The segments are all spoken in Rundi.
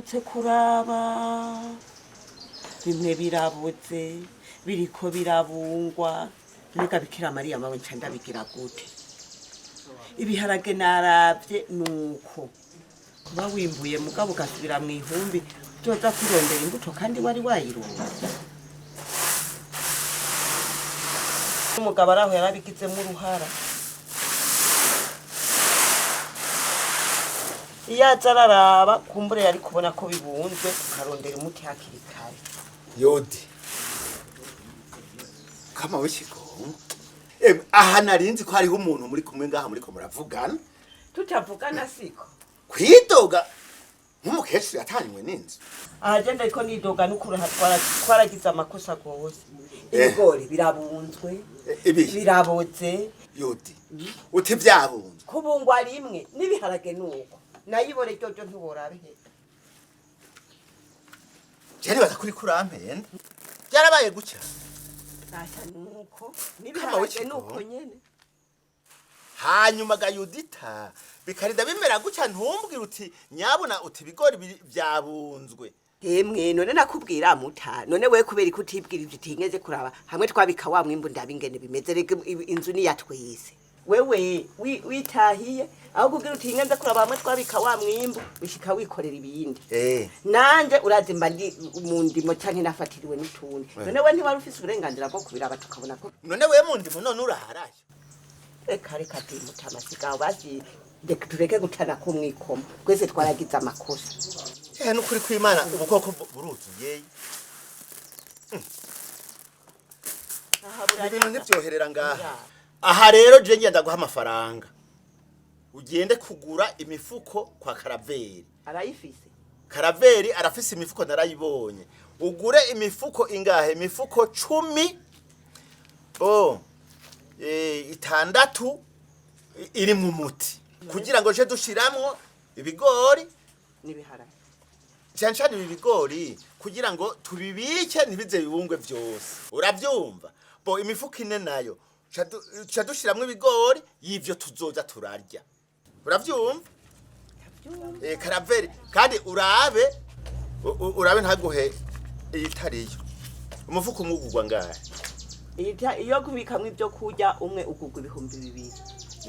Nazindutse kuraba bimwe birabuze, biriko birabungwa. Mbega Bikira Mariya mawe, nca ndabigira gute? Ibiharage naravye nuko kuba wimbuye, mugabo ugasubira mu ihumbi, uzoza kurondera imbuto kandi wari wayironse. Umugabo araho yarabigizemo uruhara. Iyo aza araraba, kumbure yari kubona ko bibunzwe, tukarondera umuti hakiri kare. Yodi kama w'ikigongo. Emwe, aha narinzi ko hariho umuntu muri kumwe ngaha muriko muravugana. Tutavugana siko. Kwidoga nk'umukecuru yatanywe n'inzu. Aha je ndariko nidoga n'ukuri. Aha twaragize amakosa gose. Ibigori birabunzwe. Ibihe? Biraboze. Yodi, uti byabunzwe? Kubungwa rimwe n'ibiharage nuko nayibore ryoryo ntiworabe he. Je nibaza kuri kurampenda, byarabaye gutya. Asa nuko Kama n'ibiharage w'ikigo. nuko nyene. Hanyuma gayudita bikarinda bimera gutya, ntumbwire uti nyabuna, uti ibigori byabunzwe. Hemwe, none nakubwira muta, none we kubera ko utibwirije utigeze kuraba hamwe twabika wa mwimbu, ndaba ingene bimeze. Rega inzu ni yatwese. Wewe witahiye aho kugira uti ngenze kuraba hamwe twabika wa mwimbu, ushika wikorera ibindi. Nanje urazi mba ndi mu ndimo canke nafatiriwe n'utundi. None we ntiwari ufise uburenganzira bwo kubiraba tukabona ko? None we mu ndimo none uraharayo? Reka reka, dimutama, sigaho basi. Reka tureke gutana kumwikoma, twese twaragize amakosa. Nukuri kw'Imana ubukoko buruzuye. Ibintu ntibyoherera ngaha. Aha rero je ngenda guha amafaranga ugende kugura imifuko kwa Karaveri. Arayifise. Karaveri arafise imifuko, narayibonye. Ugure imifuko ingahe? Imifuko 10 bo 6 irimwo umuti kugira ngo je dushiramwo ibigori n'ibiharage. Cyane cyane ibi bigori kugira ngo tubibike ntibize bibungwe byose, urabyumva? Bo imifuko 4 nayo ca dushiramwo ibigori y'ivyo tuzoza turarya, uravyumva? Karaveri kandi urabe urabe ntaguhe iyitariyo. Umufuko umwe ugurwa ngahe? Iyo kubikamwo ibyo kurya, umwe ugurwa 2000.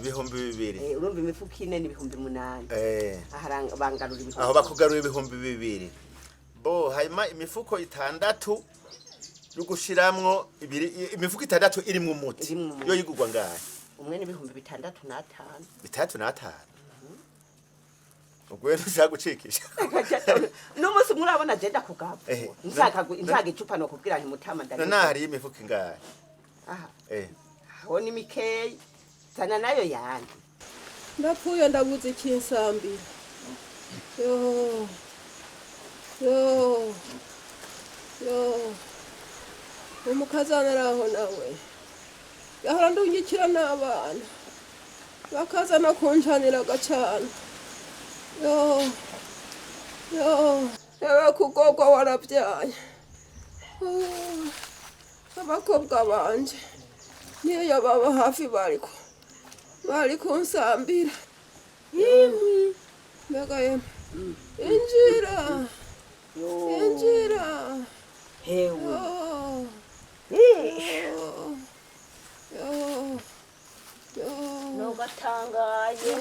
2000. Urumva imifuko 4 ni 8000. Aha bangarura ibihumbi. Aho bakugaruye 2000. Bo hanyuma imifuko 6 yo gushiramwo ibiri, imifuko 6 irimwo umuti. Irimwo umuti. Yo yigurwa ngahe? Umwe ni 6500. 65. Ubwo rero ushaka gucikisha. N'umunsi umwe urabona je ndakugaba. Nshaka icupa no kubwira nti mutama None ndabona. hariyo imifuko ingahe? Aha. Aho ni mikeyi, zana nayo yandi. Ndapfuye, ndabuze ikinsambira. Yo yo yo, umukazana araho nawe yahora ndungikira n'abana bakaza no kuncanira agacana. Yo yo, ewe kugogwa warabyaye. Oh, abakobwa banje niyo baba hafi bariko bari kunsambira. Mbega yemwe, injira, injira. Hewe. Oh, yo, yo, yo. Nogatangaye.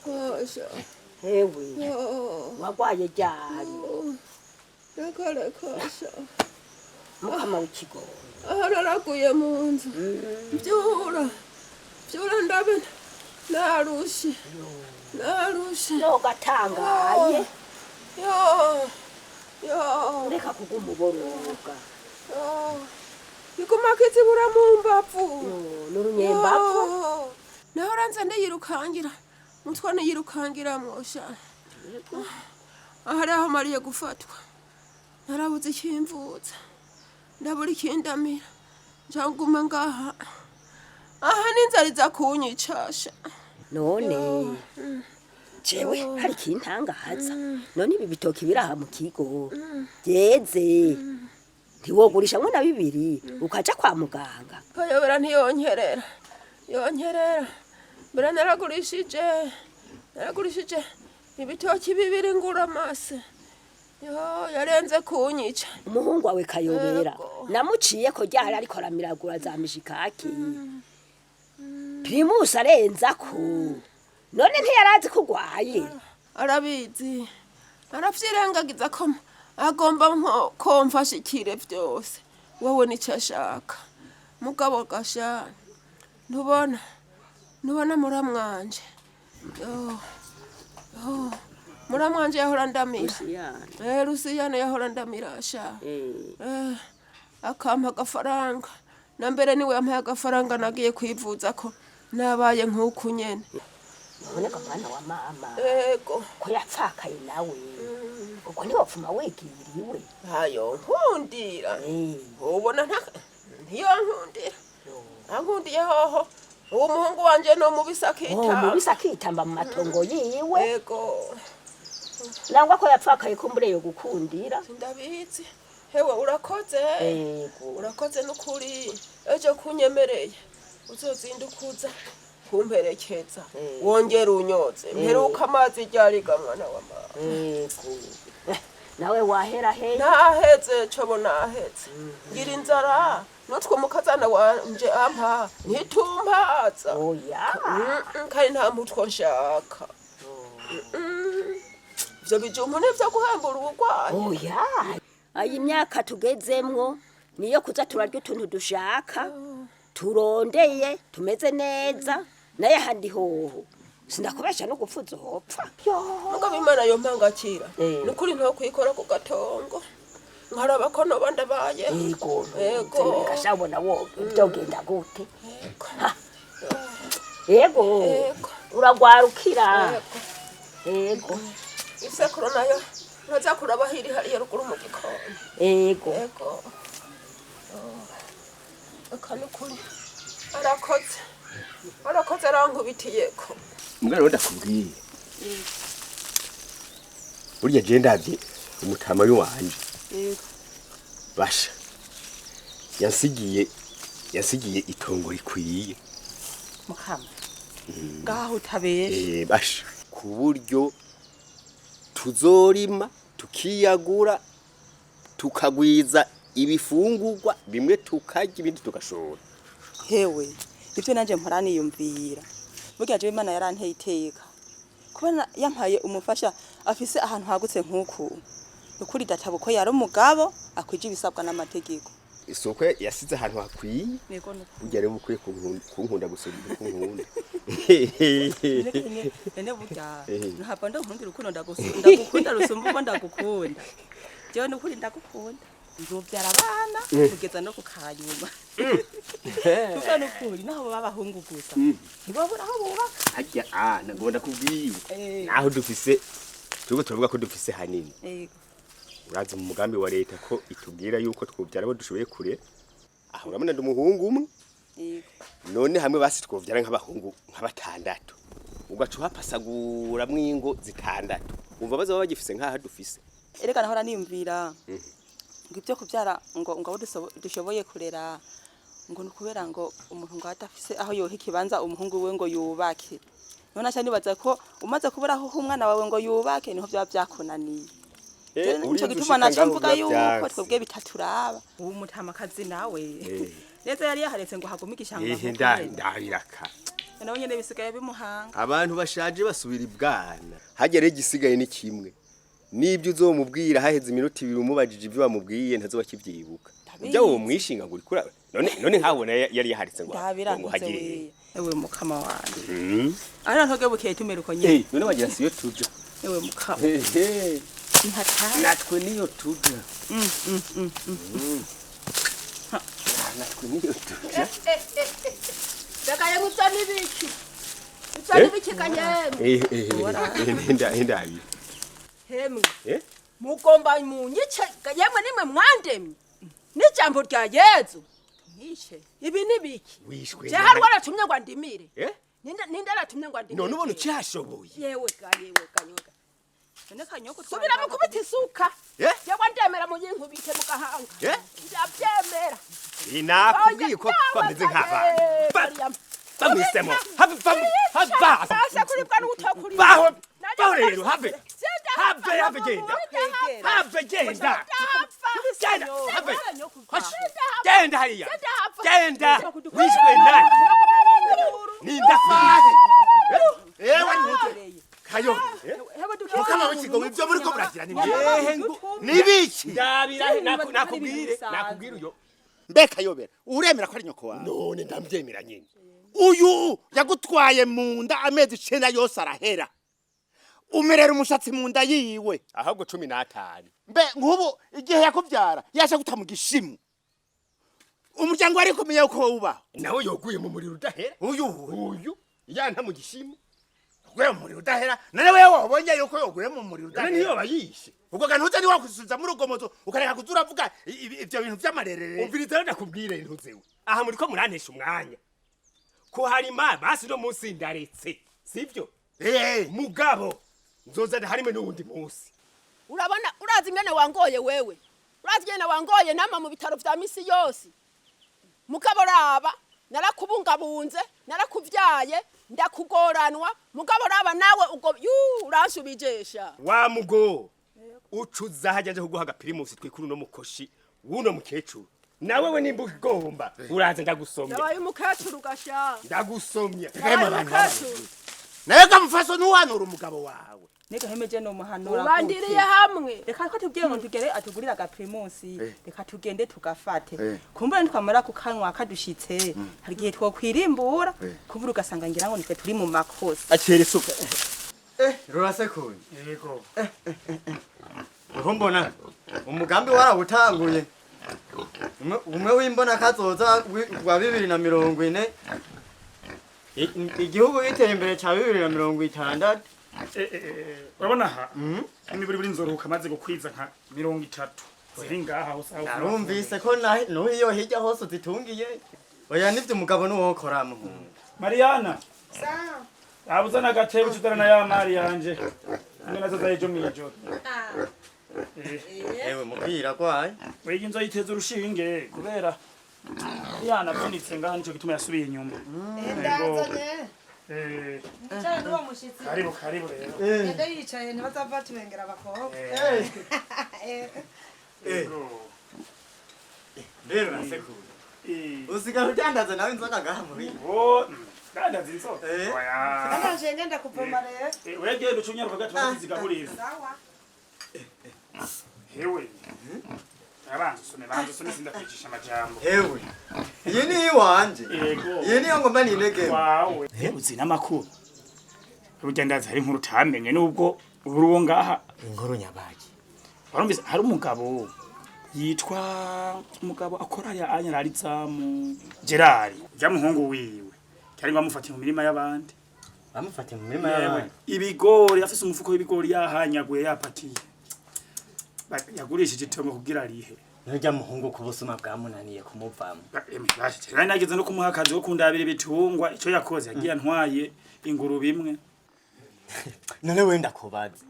Yo, asha. Hewe. Yo. Wagwaye ryari? Reka reka, asha. Mukama w'ikigoyi. Aha naraguye mu nzu, mbyura mbyura ndabe narushe narushe. Nogatangaye. Yo yo. Reka kuguma uboroga. Iguma kizibura mu mbavu. N'urunyembavu. Naho uranze ndiyirukangira mutwe, niyirukangira mwosha. Aha ariho mariye gufatwa, narabuze ikimvuza, ndabura ikindamira, njaguma ngaha. Aha n'inzara iza kunyicasha. None jewe hari ikintangaza. None ibi bitoki biri aha mu kigo byeze, ntiwogurishamwo na bibiri ukaja kwa muganga? Kayobera ntiyonkerera, yonkerera mbere. Naragurishije, naragurishije. Ibitoki bibiri ngura amase. Yo, yarenze kunyica. Umuhungu wawe Kayobera Yego. namuciye ko ryari ariko aramiragura za mishikaki Primus arenzako, none ntiyarazi ko urwaye? Arabizi, aravyirengagiza ko agomba nko ko mfashikire vyose. Wowe nico ashaka. Mugabo gasha, ntubona muramwanje. Yo, yo, muramwanje yahora ndamira. Eh, Rusiyana yahora ndamira sha. Eh, akampa agafaranga. Na mbere niwe yampaye agafaranga nagiye kwivuza ko nabaye nk'uku nyene. None ko mwana wa mama, Ego. ko yapfakaye nawe, ubwo ntiwopfuma wegiriwe? Ayo nkundira. Ubona ntiyonkundira. Ankundiye hoho uwo muhungu wanje no mubisa akitamba. Mubisa akitamba mu matongo yiwe. Ego. Nangwa ko yapfakaye kumbure yo gukundira. Ndabizi. Hewe, urakoze. Ego. Urakoze n'ukuri. Ejo kunyemereye uzozindukuza kumperekeza, wongere unyoze. Mperuka amazi ryariga, mwana wa mama. Ego. Nawe wahera he? Naheze cobo, naheze. Ngira inzara nutwo mukazana wanje ampa ntitumpaza. Oya. Kandi nta mutwo nshaka. Ivyo bijumbu nivyo guhembura uburwayi. Oya, ayi myaka tugezemwo niyo kuza turarya utuntu dushaka, turondeye, tumeze neza. Naye ahandi hoho sindakubesha no gupfa uzohopfa. Mugabo Imana yo mpangakira. Nukuri ntokwikora ku gatongo nkaraba ko noba ndabaye. Yego. Ego. Gashabona wo byogenda gute? Ego. Yego. Ego. Uragwarukira. Ego. Yego. Isekuru nayo ntaza kuraba hiri hariya ruguru mu gikoni. Yego. Ego. Aka nukuri arakoze, arakoze, arankubitiyeko. Mbwa rero ndakubwiye, burya je ndavye umutama w'iwanje, basha yansigiye itongo rikwiye. Mukama, ngaho utabesha. Eh, basha, ku buryo tuzorima tukiyagura, tukagwiza ibifungurwa, bimwe tukarya, ibindi tugashora. Hewe, nivyo nanje mpora niyumvira. Burya jewe Imana yaranteye iteka kubona yampaye umufasha afise ahantu hagutse nk'uku. Nukuri databuko yari umugabo akwije ibisabwa n'amategeko. Isoko yasize ahantu hakwiye. Yego, nukuri. Burya rero ukwiye kunkunda gusumba uko unkunda. Nene burya ntabwo ndankundira urukundo ndagukunda rusumba uko ndagukunda. Jewe nukuri ndagukunda, nzovyara abana kugeza no ku kanyuma, kuko nukuri naho baba abahungu gusa ntibabura aho bubaka. Harya nagomba ndakubwiye, naho dufise, turiko turavuga ko dufise hanini, urazi mu mugambi wa leta ko itubwira yuko twovyara abo dushoboye kure. Aho urabona ndi umuhungu umwe. None hamwe basi twovyara nk'abahungu nka batandatu, ugaca uhapasaguramwo ingo zitandatu, umva bazoba bagifise nk'aha dufise. Erega nahora niyumvira ngo ibyo kubyara ngo abo dushoboye kurera, ngo ni ukubera ngo umuntu ngo adafise aho yoha ikibanza umuhungu we ngo yubake. None aca nibaza ko umaze kubura aho uha umwana wawe ngo yubake, niho byaba byakunaniye. Rero nico Urinze gituma ushika naca ngaho mvuga biba yuko vyanse. twebwe bitaturaba. Ubu mutamakazi nawe neza yari yaharetse ngo hagume igishanga. Ehe, Nkuko nyene. Ndabiraka. Nawe nyene bisigaye bimuhanga. Abantu bashaje basubira ibwana. Hajya rero igisigaye ni kimwe, n'ibyo uzomubwira haheze iminota 2 umubajije ibyo wamubwiye ntazoba akivyibuka. Ndabizi. Ujya wo mwishinga ngo urikura none nkabona yari yaharitse ngo Ndabiranze. hagire. We ewe mukama wanje, ara ntoge bukeye tumera uko nyene. Eh, none wagira siyo tuja? Ewe mukama. Ehe. Ntatari. Natwe niyo tuja. Natwe niyo tuja. Reka yemwe, ibyo ni ibiki? Ibyo Eh? ni ibiki kanyemwe? Eh eh, ndabi. Hemwe. Eh? Mugomba munyice yemwe? Nimwe mwandemye n'ijambo rya Yezu. Mwishe. Ibi ni biki? Wishwe. Je, hari waratumye ngo andimire? Eh? Ninde aratumye ngo andimire? None ubona ucyashoboye? Yewe ga, yewe ga, yewe ga. None kanyoko. Subira mukubita isuka. Eh? Yewe, ndemera muyinkubite mu gahanga. Eh? Ndabyemera. Nakubwiye ko bameze nk'abana. Bamwisemo. Hava, hava. Ase kuribwa n'utokuribwa. Baho. Vaho rero, have. Have, have genda. Have genda. Genda, have. Hoshi. Genda hariya. Genda. Wishwe nani? Ninda fahe. Ewe ntuze kayo mukama w'ikigo, ibyo muri ko muragira ni Yehe ngo nibiki? Ndabira nakubwire, nakubwire uyo. Mbe Kayobera, uremera ko ari nyoko wawe? None ndabyemera nyine. Uyu yagutwaye mu nda amezi 9 yose arahera, umerera umushatsi mu nda yiwe. Ahubwo 15. Mbe nk'ubu igihe yakubyara yaje guta mu gishimu, umuryango wari kumenya uko wubaho? Nawe yoguye mu muriro udahera. Uyu? Uyu yanta mu gishimu. Uguye mu muriro udahera? None wewe wabonye yuko yoguye mu muriro None udahera? niyo bayishe. Ubwo gantuze ni wakwisubiza muri urwo moto, ukareka kuza uravuga ibyo bintu by'amarerere. Umviriza rero ndakubwire, ntuzewe aha muri ko murantesha umwanya kuharima. Basi no munsi ndaretse, sivyo? Mugabo nzoza ndaharime n'uwundi munsi. Urabona, urazi ingene wangoye wewe, urazi ingene wangoye nama mu bitaro vya misi yose. Mugabo raba, narakubungabunze, narakuvyaye, ndakugoranwa. Mugabo raba nawe ubwo yu uransubijesha. Wa mugo ucuza hajya nje kuguha agapirimusi twikuru no mukoshi w'uno mukecuru. Nawe we nimba ugomba uraza ndagusomye. Ndabaye umukecuru gasha. Ndagusomye. Ndabaye umukecuru. Nawe kamufasha, ntuwanura umugabo wawe. Nega hemeje no muhanura. Ubandiriye hamwe. Reka ko tubwiye ngo tugere atugurira agaprimusi, reka tugende tugafate. Kumbura nitwamara kukanywa kadushitse, hari igihe twokwirimbura, kumbura ugasanga ngira ngo nitwe turi mu makosa. Akira isuka. Rurasekuye. Yego. Uho mbona umugambi warawutanguye. Umwe w'imbona kazoza wa 2040, igihugu giteye imbere ca 2060. Urabona aha imiburi buri nzoruhuka amaze gukwiza nka 30 ziri ngaha hose aho. Narumvise ko nuhiyo hirya hose uzitungiye. Oya, nivyo, umugabo nuwokora, muhungu. Mariana abuza n'agatebe utudara na ya mari yanje hamwe nazo za ejo mw'ijoro. Ewe mubwira kwaye. Wega inzu ayiteza urushinge kubera Mariana avunitse ngaha, nico gituma yasubiye inyuma. Ndazanye. Nicara n'uwo mushitsi. Karibu, karibu rero. Genda yicaye, ntibazava tubengera abakobwa. Rero rasekuye. Usigaye udandaza nawe inzoga ngaha muri. Oh, dandaza inzoga? Oya. Ndanje ngenda kuvoma rero. Wegenda ucunyaruka gato bazigaburira. Sawa. Hewe. Abanza usome, banza usome, sindakwicisha amajambo. Ewe. Iyi ni iwanje. Yego. Iyi niyo ngomba ninegeme. Wawe. Uzi n'amakuru. Burya ndazi hari inkuru utamenye nubwo uri uwo ngaha. Inkuru nyabaki? Warumvise hari umugabo yitwa umugabo akora ya anya rarizamu Gerard. Ujya muhungu wiwe. Cyari ngo amufatiye mu mirima y'abandi. Bamufatiye mu mirima Yewe, y'abandi. ibigori, afise umufuko w'ibigori yahanyaguye yapakiye. Yagurishije itongo kugira arihe. Nujya muhungu ku busuma bwamunaniye kumuvamo. Nari nageze no kumuha akazi ko kundabira ibitungwa, icyo yakoze yagiye antwaye ingurube imwe. None wenda kubaza.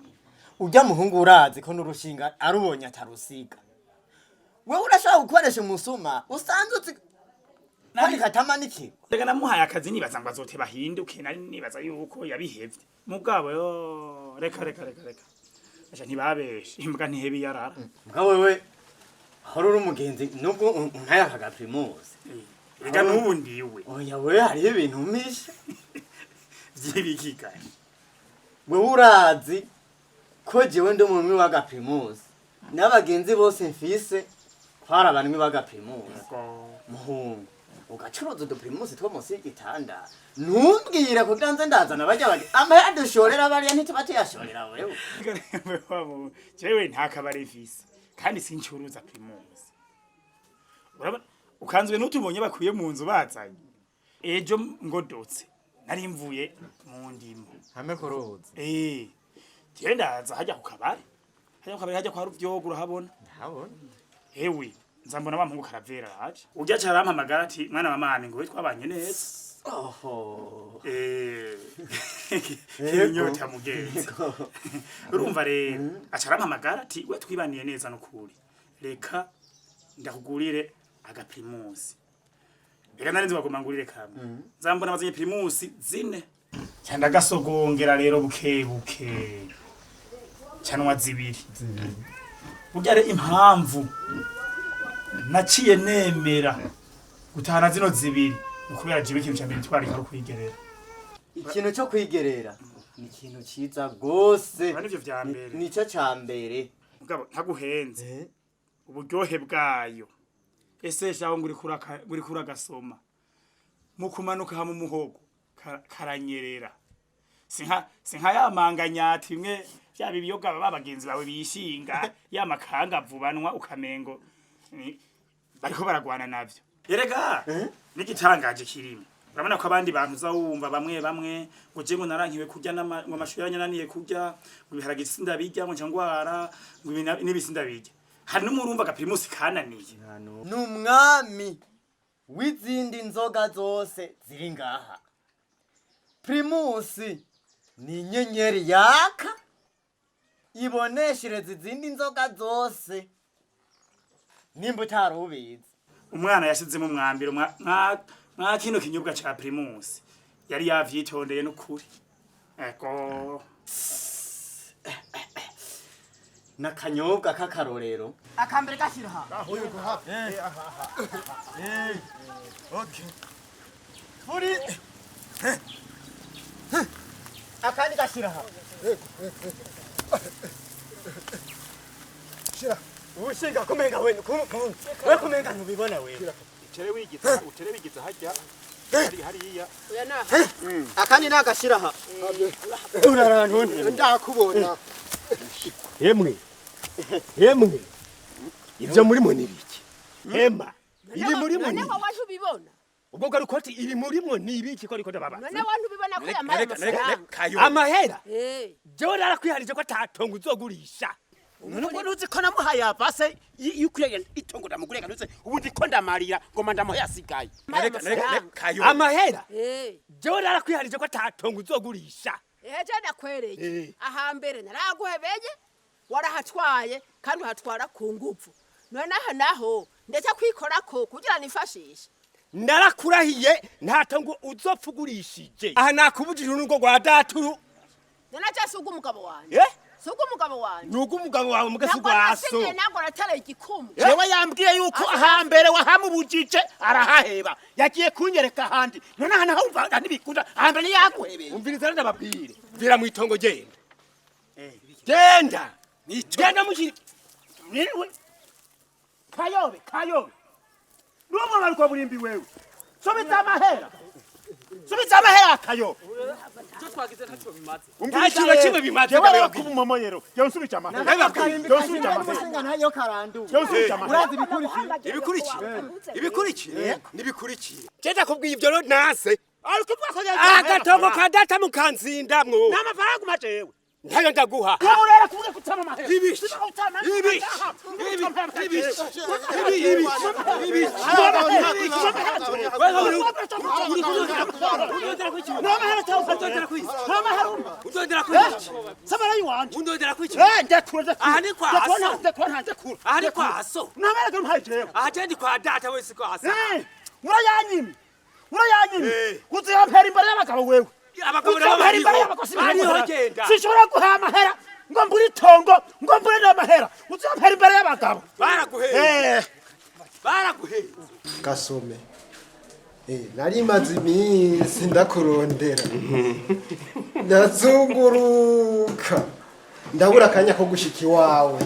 Ujya muhungu urazi ko n'urushinga arubonye atarusiga. Wewe urashobora gukoresha umusuma usanzwe uzi kandi katamanikirwa. Reka, namuhaye akazi nibaza ngo azote bahinduke, nari nibaza yuko yabihevye. Mugabo yo reka reka reka reka. Acha ntibabeshe, imbwa ntihebe yarara. Mbwa wewe hora uri umugenzi nubwo untaya aka Primus. Reka n'ubu ndiwe. Oya, wewe hariho ibintu umpishe. Vy'ibikiga. Wewe urazi ko jewe ndi umunywi w'aga Primus. N'abagenzi bose mfise kwari abanywi b'aga Primus. Muhungu, ugacuruza uduprimusi two munsi y'igitanda, ntumbwire kugira nze ndazana bajya bage amahera dushorera bariya, ntituba tuyashorera wewe. Jewe nta kabare mfise kandi sincuruza Primus. Urabona ukanzwe n'utubonye bakuye mu nzu bazanye. Ejo ngodotse nari mvuye mu ndimo. Hamwe kuruzi. Jewe ndaza hajya ku kabare. Hajya ku kabare, hajya kwa Ruvyogo, urahabona. Ndabona. Hewe, nza mbona wa muhungu Karavera araje. Urya aca arampamagara ati: "Mwana wa mami, ngo we twabanye neza." Oho. Inyota mugenzi. Urumva rero aca arampamagara ati: "We twibaniye neza nukuri. Reka ndakugurire agaprimusi." Reka nari nzi bagomba ngurire kamwe. Nzambona bazanye primusi zine. Ca ndagasogongera rero buke buke, canwa zibiri. Burya rero impamvu naciye nemera gutahana zino zibiri ni ukubera jewe ikintu ca mbere ntitwarika ari ukwigerera. Ikintu cyo kwigerera ni ikintu ciza gose. Nivyo vya mbere. Nico ca mbere. Mugabo ntaguhenze, uburyohe bwayo ese shaho ngo uriko uragasoma mu kumanuka hama umuhogo karanyerera, sinka ya manganyati bimwe vya biyoga baba bagenzi bawe bishinga ya makanga vubanwa ukamengo bariko baragwana navyo. Erega n'igitangaje kirimo, urabona ko abandi bantu uza wumva bamwe bamwe ngo je ngo narankiwe kurya ngo amashu yarananiye kurya, ngo ibiharage sindabirya, ngo nca ngwara, ngo ibi n'ibi sindabirya. Hari n'umurumva agaprimusi kananiye. Ni umwami w'izindi nzoga zose ziri ngaha. Primusi ni inyenyeri yaka iboneshereza izindi nzoga zose, nimba utari ubizi. Umwana yashizemo umwambiro mwa kino kinyobwa ca Primus, yari yavyitondeye n'ukuri. Ego. N'akanyobwa k'akarorero. Akambere gashira ha. Okay. Furi. Akandi gashira ha. Shira. Ushinga kumenga we we kumenga ntubibona we. Utere wigiza, utere wigiza hajya. Hari hariya. Oya naha. Akandi nagashira ha. Urarantuntu. Ndakubona. Hemwe. Hemwe. Ivyo murimo ni biki? Hema. Iri murimo ni. None wowe ntubibona? Ubwo garuko ati iri murimo ni ibiki ko ariko ndababaza. None wowe ntubibona ko yamaye amafaranga? Amahera. Eh. Jewe narakwiharije ko atatongo uzogurisha. None ubwo ntuzi ko namuhaye avase y'ukuriye itongo ndamuguriye ntuzi ubu ndiko ndamarira ngoma ndamuhaye asigaye. Amahera. Eh. Jewe narakwiharije ko atatongo uzogurisha. Eje ndakwereye. Ahambere naraguhebeye, warahatwaye kandi uhatwara ku nguvu. None aha naho ndetse kwikorako kugira nifashishe. Narakurahiye nta tongo uzopfugurishije. Aha nakubujije urugo rwa daturu. None aje si ubw'umugabo wanje. Eh? Si ubw'umugabo wanje. Ni ubw'umugabo wawe mugasi Ntabwo rwa so. nasinye, ntabwo nateraye igikumwe. Jewe yambwiye yuko ahambere wahamubujije arahaheba, yagiye kunyereka ahandi. None aha naho umva ntibikunda, ahambere ntiyaguhebeye. Umviriza rero ndababwire. Vira mu itongo genda. Genda. Genda mushiri. Niriwe. Kayobe, kayobe. Nuwo mwana ariko burimbi wewe. Subiza amahera. Subiza amahera kayobe. Icyo twagize ntacyo bimaze. Nta kintu na kimwe bimaze. Jewe rero kuba umumoyero jewe nsubije amahera. Jewe nsubije amahera. Umushinga ntayo karandu. Jewe nsubije amahera. Urazi ibikurikira. Ibikurikira. Ibikurikira. Nibikurikira. Je ndakubwiye ivyo rero nase. Ariko uvuga ko yagiye Agatongo ka data mukanzindamwo. Nta mafaranga uma jewe. Ntayo ndaguha. Wewe urera kuvuga kutama amahera. Ibishi. Ibishi. Ibishi. Ibishi. Ibishi. Urayanyimye, urayanyimye, uziyampera imbere y'abagabo wewe. Abagabo nabo bariho, genda. Sinshobora guha amahera ngo mbure itongo, ngo mbure n'amahera. Uziyampera imbere y'abagabo. Baraguheye. Baraguheye. Gasome. Nari maze iminsi ndakurondera. Ndazunguruka. Ndabura akanya ko gushika iwawe.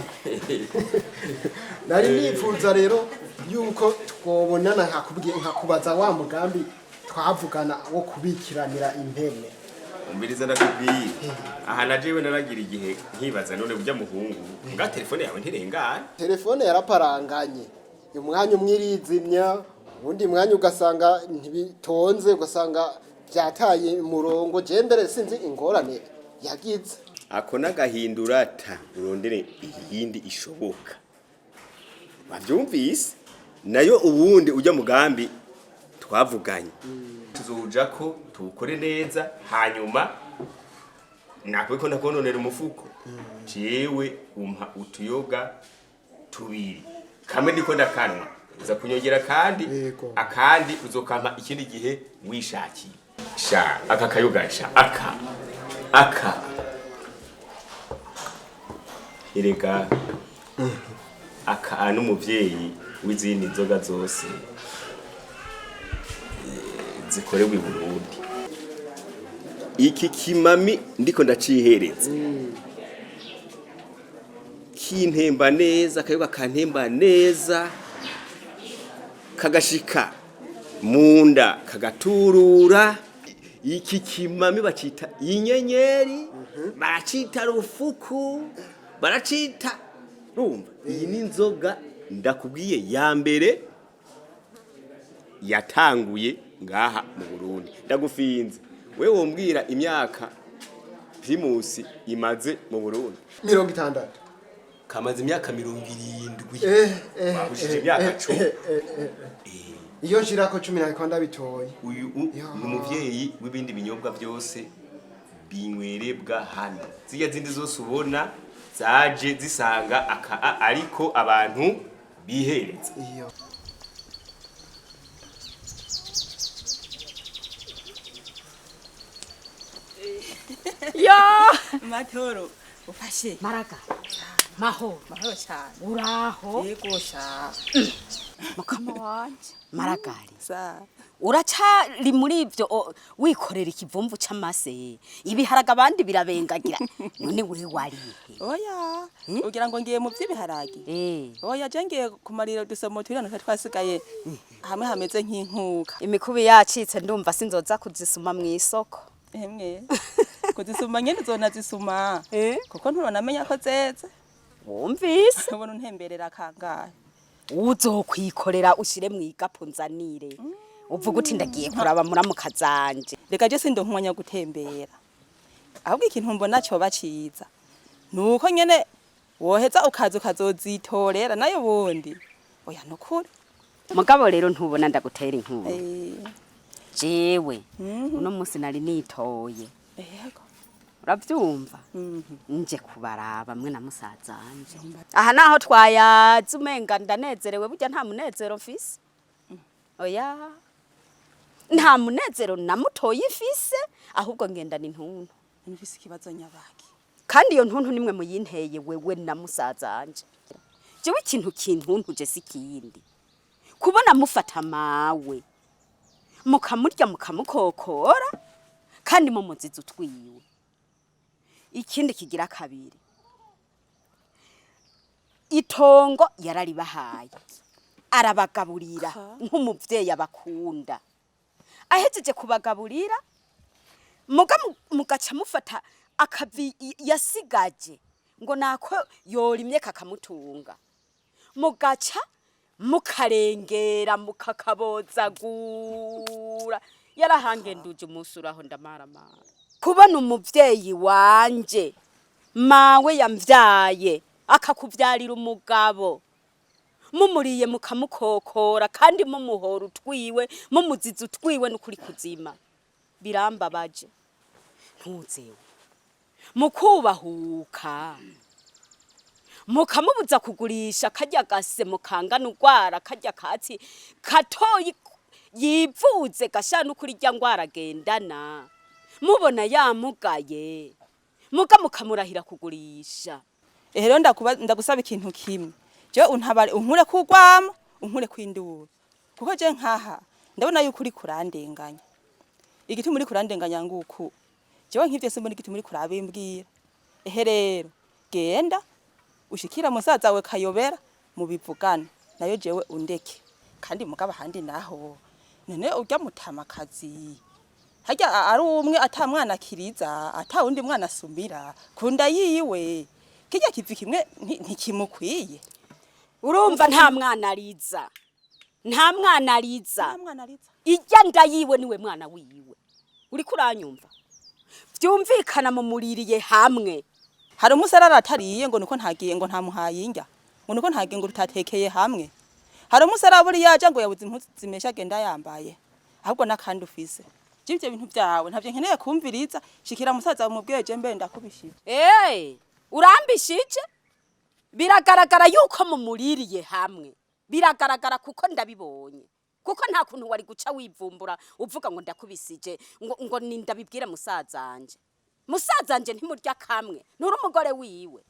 Nari nifuza rero yuko twobonana nkakubwiye nkakubaza wa mugambi twavugana wo kubikiranira impene. Umviriza ndakubwiye. Aha na jewe naragira igihe nkibaza none burya muhungu nga telefone yawe ntirengana. Telefone yaraparanganye. Umwanya umwe irizimya, uwundi mwanya ugasanga ntibitonze, ugasanga byataye umurongo. Je mbere sinzi ingorane yagize. Ako n'agahindurata urondere iyindi ishoboka. Bavyumvise nayo ubundi ujya mugambi twavuganye. Tuzoja ko tuwukore neza hanyuma nakwe ko ndakononera umufuko. Jewe umpa utuyoga tubiri. Kamwe ndiko ndakanwa. Uza kunyongera kandi akandi uzokampa ikindi gihe wishakiye. Sha aka kayoga sha aka aka erega aka n'umuvyeyi w'izindi nzoga zose zikorewe i Burundi. Iki kimami ndiko ndacihereza kintemba neza, akayoga kantemba neza, kagashika munda kagaturura. Iki kimami bacita inyenyeri, baracita rufuku, baracita rumva. Iyi ni inzoga ndakubwiye ya mbere yatanguye ngaha mu Burundi. Ndagufinze wewe wombwira imyaka Primus imaze mu Burundi? 60. Kamaze imyaka 70. Wabushije imyaka 10. Iyo nshirako 10 nariko ndabitoye. Uyu ni umuvyeyi w'ibindi binyobwa byose binywerebwa hano. Zirya zindi zose ubona zaje zisanga aka ariko abantu bihereza. Iyo. Ya matoro ufashe maraga mahoro mahoro cyane uraho yego sha mukama wanje maragari sa uracari muri ivyo wikorera ikivumvu c'amase ibiharage abandi birabengagira none wewe warihe? Oya ugira ngo ngiye mu vy'ibiharage? Oya je ngiye kumarira dusomo twirano twasigaye hamwe hameze nk'inkuka. Imikubi yacitse ndumva sinzoza kuzisuma mw'isoko. Emwe kuzisuma nyene uzonazisuma kuko nturonamenya ko zeze. Wumvise ubona untemberera kangahe? Uzokwikorera ushire mw'igapo nzanire uvuga uti ndagiye kuraba muramuka zanje. Reka je sindo nkumwanya gutembera, ahubwo ikintu mbona coba ciza nuko nyene woheza ukaza ukazozitorera nayo bundi. Oya nukuri mugabo rero ntubona ndagutera inkuru. Jewe uno musi nari nitoye. Yego uravyumva nje kubaraba mwe na musazanje aha naho twayaze umenga ndanezerewe, burya nta munezero mfise. Oya nta munezero namutoye ifise, ahubwo ngenda ni ntuntu. Mfise ikibazo nyabaki. Kandi iyo ntuntu nimwe muyinteye wewe na musazanje. Jewe ikintu kintuntuje si kindi kubona mufata mawe mukamurya mukamukokora kandi mumuziza utwiwe. Ikindi kigira kabiri, itongo yararibahaye arabagaburira nk'umuvyeyi abakunda. Ahejeje kubagaburira mugaca mufata akavi yasigaje ngo nako yorimye kakamutunga, mugaca mukarengera mukakabozagura. Yarahangenduje umunsi uraho ndamaramara kubona umuvyeyi wanje mawe yamvyaye akakuvyarira umugabo mumuriye mukamukokora kandi mumuhora utwiwe mumuziza utwiwe n'ukuri kuzima birambabaje. Ntuzewe mukubahuka mukamubuza kugurisha karya gase mukangana urwara karya katsi katoyi yivuze gasha n'ukuri rya ngwara agendana mubona yamugaye muga mukamurahira kugurisha. Rero ndagusaba ikintu kimwe, je untabare unkure kugwama unkure kwindura, kuko je nkaha ndabona yuko uri kurandenganya. Igituma uri kurandenganya nguku jewe nk'ivyo simbona igituma uri kurabimbwira. Ehe rero genda ushikira musaza we Kayobera mubivugane nayo jewe undeke. Kandi mugaba handi naho none urya mutamakazi harya ari umwe ata mwana akiriza ata wundi mwana asumira kunda yiwe kirya kivi kimwe ntikimukwiye. Urumva nta mwana ariza, nta mwana ariza, irya nda yiwe niwe mwana wiwe. Uriko uranyumva? Vyumvikana mumuririye hamwe. Hari umusarara atariye ngo nuko ntagiye ngo ntamuhaye indya ngo nuko ntagiye ngo tutatekeye hamwe. Hari umusarara buri yaje ngo yabuze impuzu zimesha agenda yambaye, ahubwo nakandi ufise. Ivyo bintu byawe ntavyo nkeneye kumviriza. Shikira musaza mubwiye je mbe ndakubishije. Urambishije? Biragaragara yuko mumuririye hamwe, biragaragara kuko ndabibonye. Kuko nta kuntu wari guca wivumbura uvuga ngo ndakubisije, ngo ni ndabibwire musazanje. Musazanje ntimurya kamwe, nturi umugore wiwe.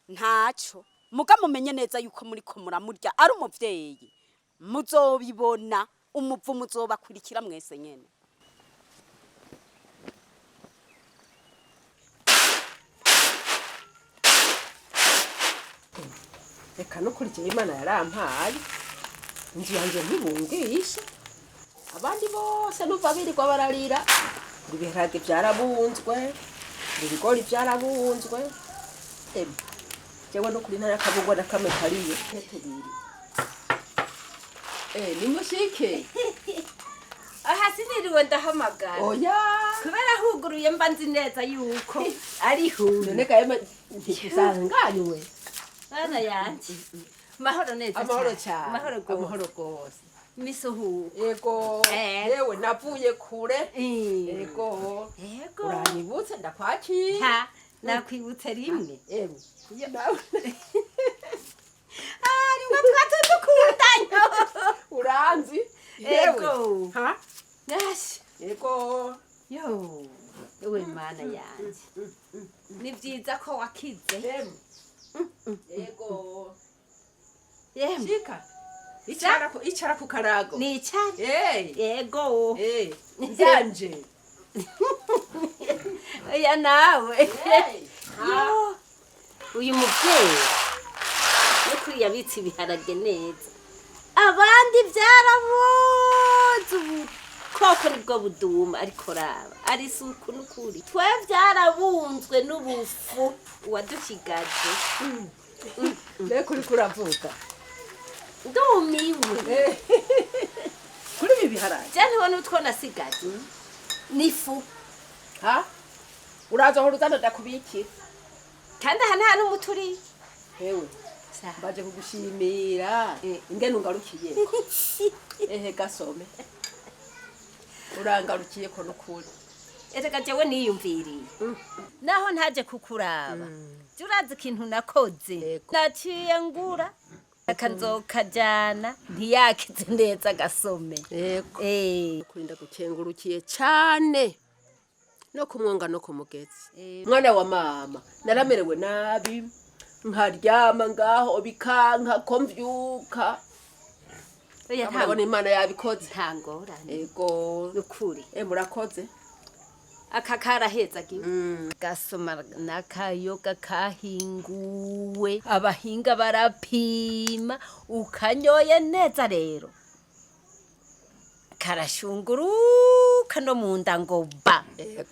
Ntaco muga mumenye neza yuko muri ko muramurya ari umuvyeyi, muzobibona umuvumo uzobakurikira mwese nyene. Reka nukurikiye Imana yarampaye inzu yanjye ntibungisha, abandi bose numva birirwa bararira ngo ibiharage byarabunzwe, ngo ibigori byarabunzwe. Emwe jewe no kuri ntara kabungwa na kamwe kariyo tubiri. Nimushike aha siniriwe ndahamagara. Oya, kubera huguruye mba nzi neza yuko ari huye. None gaye ntisanganywe bana yanje. Mahoro neza. Amahoro cyane. Amahoro gose. Amahoro gose. Misuhu. Yego. Yewe navuye kure. Yego. Yego. Uranyibutse ndakwakira. Ha, nakwibutse rimwe. Ewe. Ari ngo twatudukundanye. Uranzi? Yego. Ha? Nashi. Yego. Yo. Ewe mana yanje. Ni vyiza ko wakize. Yego. Yemwe. Shika. Icara ku karago. Nicare. Eh. Yego. Eh. Nzanje. Oya nawe. Yo. Uyu muvyeyi nukuri yabitse ibiharage neza. Abandi byarabuze ubukoko nibwo buduma, ariko raba ari isuku nukuri. Twe byarabunzwe n'ubufu uwadushigaje. Mbega uriko uravuga? Ndumiwe. Kuri ibi biharage? Je ntibona utwo nasigaje. N'ifu. Ha? Uraza aho uruzana ndakubikira. Kandi aha nta n'umuturi. Hewe. Baje kugushimira ingene ungarukiye. Ehe gasome. Urangarukiye ko nukuri. Erega jewe niyumviriye. Naho ntaje kukuraba. Je urazi ikintu nakoze. Naciye ngura akanzokajana ntiyakize neza gasome. Yego. Kurinda gukengurukiye cyane. No kumwonga no kumugezi. Mwana wa mama, naramerewe nabi. Nkaryama ngaho bikanka ko mvyuka. Urabona Imana yabikoze. Nta ngorane. Yego. Nukuri. Murakoze. Aka karaheza giwe. Gasoma n'akayoga kahinguwe. Abahinga barapima ukanyoye neza rero. Karashunguruka no mu nda ngo ba.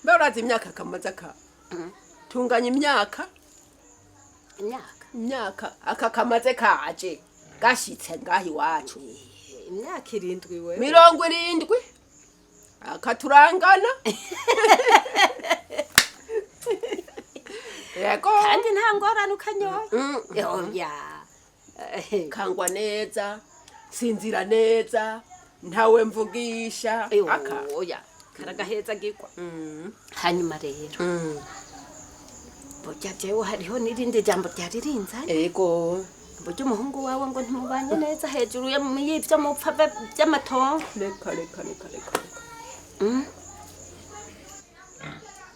Mbe urazi imyaka kamaze aka? Tunganya imyaka. Imyaka aka kamaze kaje gashitse ngaho iwacu. Imyaka 7 wewe. 70 akaturangana. Yego. Kandi nta ngorane ukanyoye. Oya. Kangwa neza, sinzira neza, ntawe mvugisha. Aka oya. Karagaheza gikwa. Hanyuma rero. Burya jewe hariho n'irindi jambo ryari rinzanye. Yego. Burya umuhungu wawe ngo ntimubanye neza hejuru y'ivyo mupfa by'amatongo. Reka reka reka reka.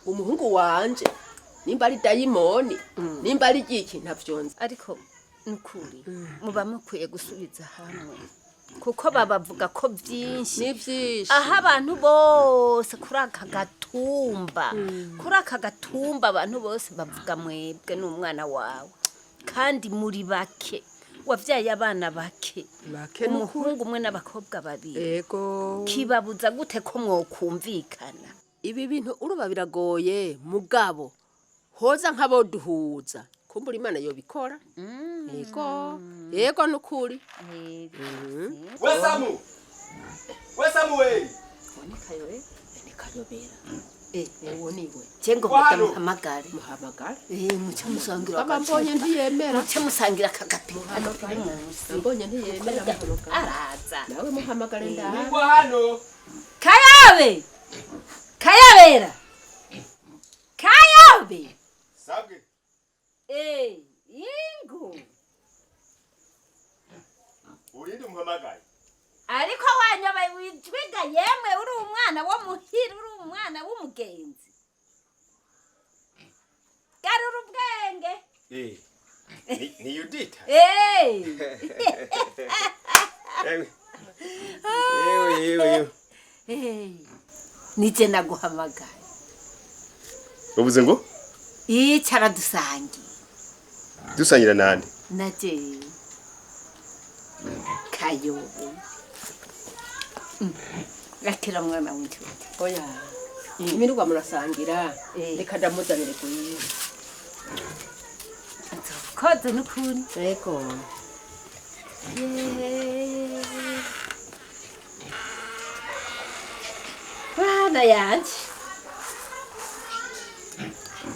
Umuhungu wanje nimba ari dayimoni, nimba ari igiki ntavyonze. Ariko nukuri muba mukwiye gusubiza hamwe. Kuko babavuga ko byinshi. Ni byinshi. Aho abantu bose kuri aka gatumba, kuri aka gatumba abantu bose bavuga mwebwe n'umwana wawe. Kandi muri bake. Wavyaye abana bake. Umuhungu umwe n'abakobwa babiri. Yego. Kibabuza gute ko mwokumvikana? Ibi bintu uruba biragoye mugabo. Hoza nk'abo duhuza. Kumbura Imana yobikora. Yego. Yego nukuri. Wesamu. Wesamu we. Nikayobera. Uwo niwe. Jengo muhamagare. Muhamagare. Muce musangira. Baba mbonye ntiyemera. Muce musangira akagapi. Mbonye ntiyemera. Araza. Nawe muhamagare ndaha. Ngwa hano. Kayabe. Kayabera. Kayabe. Sabwe. Ingo. Urinde muhamagare. umugenzi. Garura ubwenge. Ni Yudita. Eh. Yewe yewe. Eh. Nije naguhamagaye. Ubuze ngo? Icara dusangiye. Dusangira nande? Naje. Kayobe. Rakira mwana w'inshuti. Oya. Imiruga murasangira. Reka ndamuzanire kuyiwe. Koze n'ukuri. Yego. Bana yanje.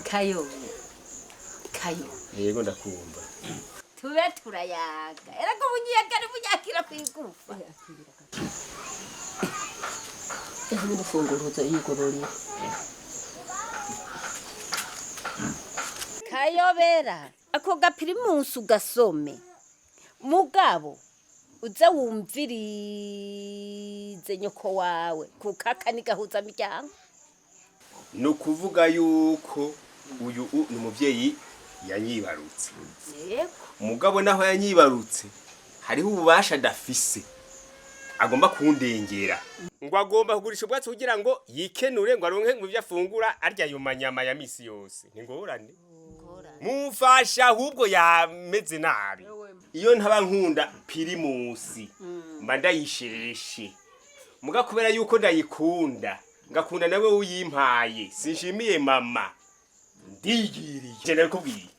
Kayobe. Kayobe. Yego ndakumva. Tube turayaga. Erega ubunyaga n'ubunyakira kwigufa. N'urufunguruzo yigororiye. Kayobera. Ako gapirimusi ugasome. Mugabo uze wumvirize nyoko wawe kukaka nigahuza miryango. No kuvuga yuko uyu ni umuvyeyi yanyibarutse. Yego. Mugabo naho yanyibarutse hariho ububasha dafise. Agomba kundengera. Ngo agomba kugurisha ubwatsi kugira ngo yikenure ngo aronke ngo ivyo afungura arya ayo manyama ya misi yose. Ni ngorane. Mufasha ahubwo yameze nabi. Iyo ntaba nkunda pirimusi mba ndayishereshe. Muga kubera yuko ndayikunda ngakunda nawe uyimpaye sinshimiye mama ndigiriye. Je ndakubwiye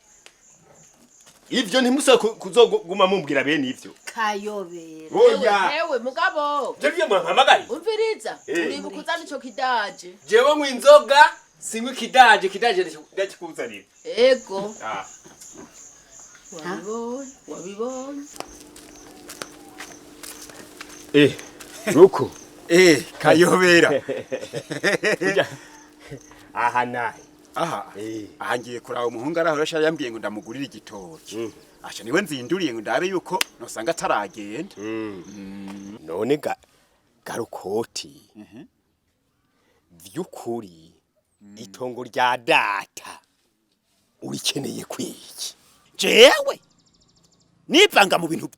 ivyo ntimusa kuzoguma mumbwira bene ivyo. Kayobera. Oya. Ewe mugabo. Je byo mumpamagaye. Umviriza. Uribuka uzana ico kidaje. Jewe mu inzoga sinywa ikidaje kidaje ndakikuzanira. Ego. Ah. Wabibonye, wabibonye. Ruko. Kayobera. Aha nahe. Aha. Aha ngiye kuraba umuhungu arahorosha yambwiye ngo ndamugurire igitoki. Asha niwe nzinduriye ngo ndabe yuko nosanga ataragenda. None ga garukoti. Vyukuri itongo rya data urikeneye kwiki? Jewe nivanga mu bintu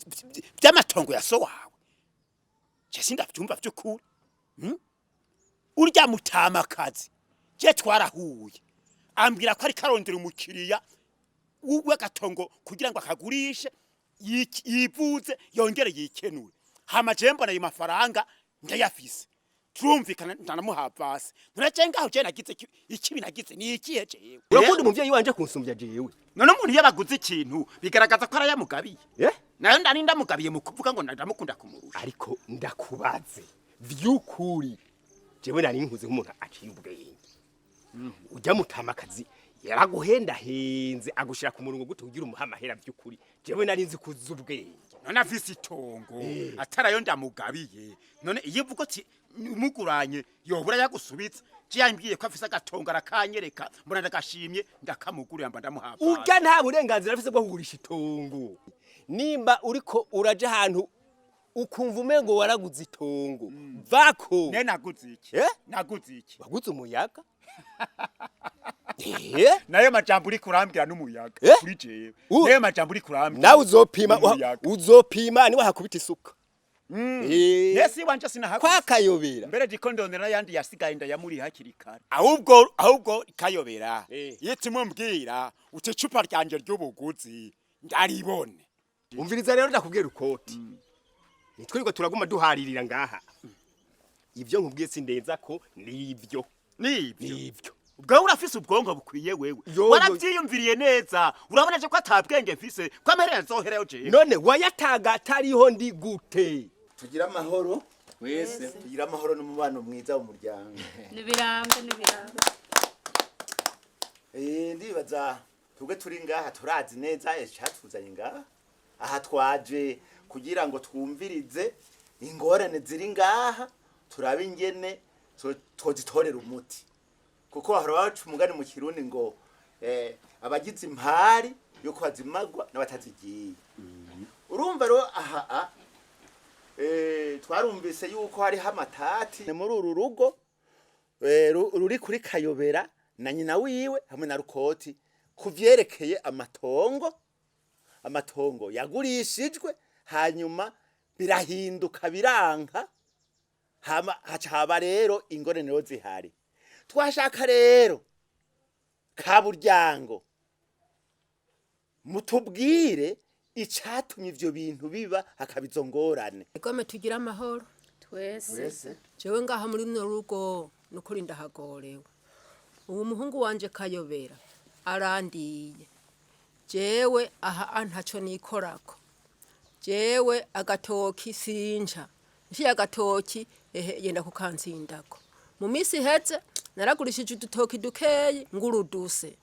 by'amatongo ya so wawe. Je sindavyumva vy'ukuri. Urya mutamakazi je twarahuye ambwira ko ari karondera umukiriya w'agatongo kugira ngo akagurishe yivuze yongere yikenure. Hama je mbona ayo mafaranga ndayafise. Turumvikana ndanamuha vase. Nuraje ngaho je nagize ikibi nagize ni ikihe jewe? Urakunda umuvyeyi wanje kunsumbya jewe. None umuntu yabaguze ikintu bigaragaza ko arayamugabiye. Nayo ndani ndamugabiye mu kuvuga ngo ndamukunda kumurusha. Ariko ndakubaze vyukuri jewe nari nkuze nk'umuntu aciye ubwenge. Ujya mutamakazi yaraguhenda henze agushira ku murongo gute ugira umuhamahera vyukuri. Jewe nari nzi kuza ubwenge. None afise itongo atarayo ndamugabiye. None iyo uvuga ati umuguranye yobura yagusubitsa. Je yambwiye ko afise agatongo arakanyereka mbona ndagashimye ndakamugurira mba ndamuha. Urya nta burenganzira afise bwo kugurisha itongo. Nimba uriko uraje ahantu ukumva umengo waraguze itongo vako. Ne naguze iki? Naguze iki? Waguze umuyaga? Nayo majambo uri kurambira n'umuyaga kuri jewe. Nayo majambo uri kurambira. Nawe uzopima uzopima niwe hakubita isuka. Nesi wanje sinahakuze. Kwa Kayobera. Mbere dikondonera yandi yasigaye ndayamuri hakiri kare. Ahubwo Kayobera. Yitimumbwira uti icupa ryanje ry'ubuguzi ndaribone. Umviriza rero ndakubwira ukoti. Nitwirirwa turaguma duharirira ngaha. Ivyo nkubwiye sindenza ko nivyo. Nivyo. Ubwo urafise ubwonko bukwiye wewe. Waravyiyumviriye neza. Urabona je ko atabwenge mfise ko amahera yazoherayo jewe. None wayataga atariho ndi gute? Tugira amahoro wese, tugira amahoro n'umubano mwiza mu muryango. Nibirambe nibirambe. Ndibaza tubwe turi ngaha turazi neza icatuzanye ngaha. Aha twaje kugira ngo twumvirize ingorane ziri ngaha turabe ingene twozitorera umuti. Kuko hahora baca umugani mu Kirundi ngo abagize impari yuko bazimagwa n'abatazigiye. Urumva rero aha twarumvise yuko hariho amatati muri uru rugo. ruri kuri Kayobera na nyina wiwe hamwe na Rukoti ku vyerekeye amatongo. Amatongo yagurishijwe, hanyuma birahinduka, biranka, hama haca haba rero ingorane rero zihari. Twashaka rero Kaburyango mutubwire icatumye ivyo bintu biba, hakaba izo ngorane. Igome, tugira amahoro. Twese. Jewe ngaha muri runo rugo nukuri ndahagorewe. Ubu muhungu wanje Kayobera arandiye. Jewe aha ntaco nikorako. Jewe agatoki sinca nciye agatoki, ehe, yenda kukantsindako. Mu minsi iheze naragurishije udutoki dukeyi nguruduse.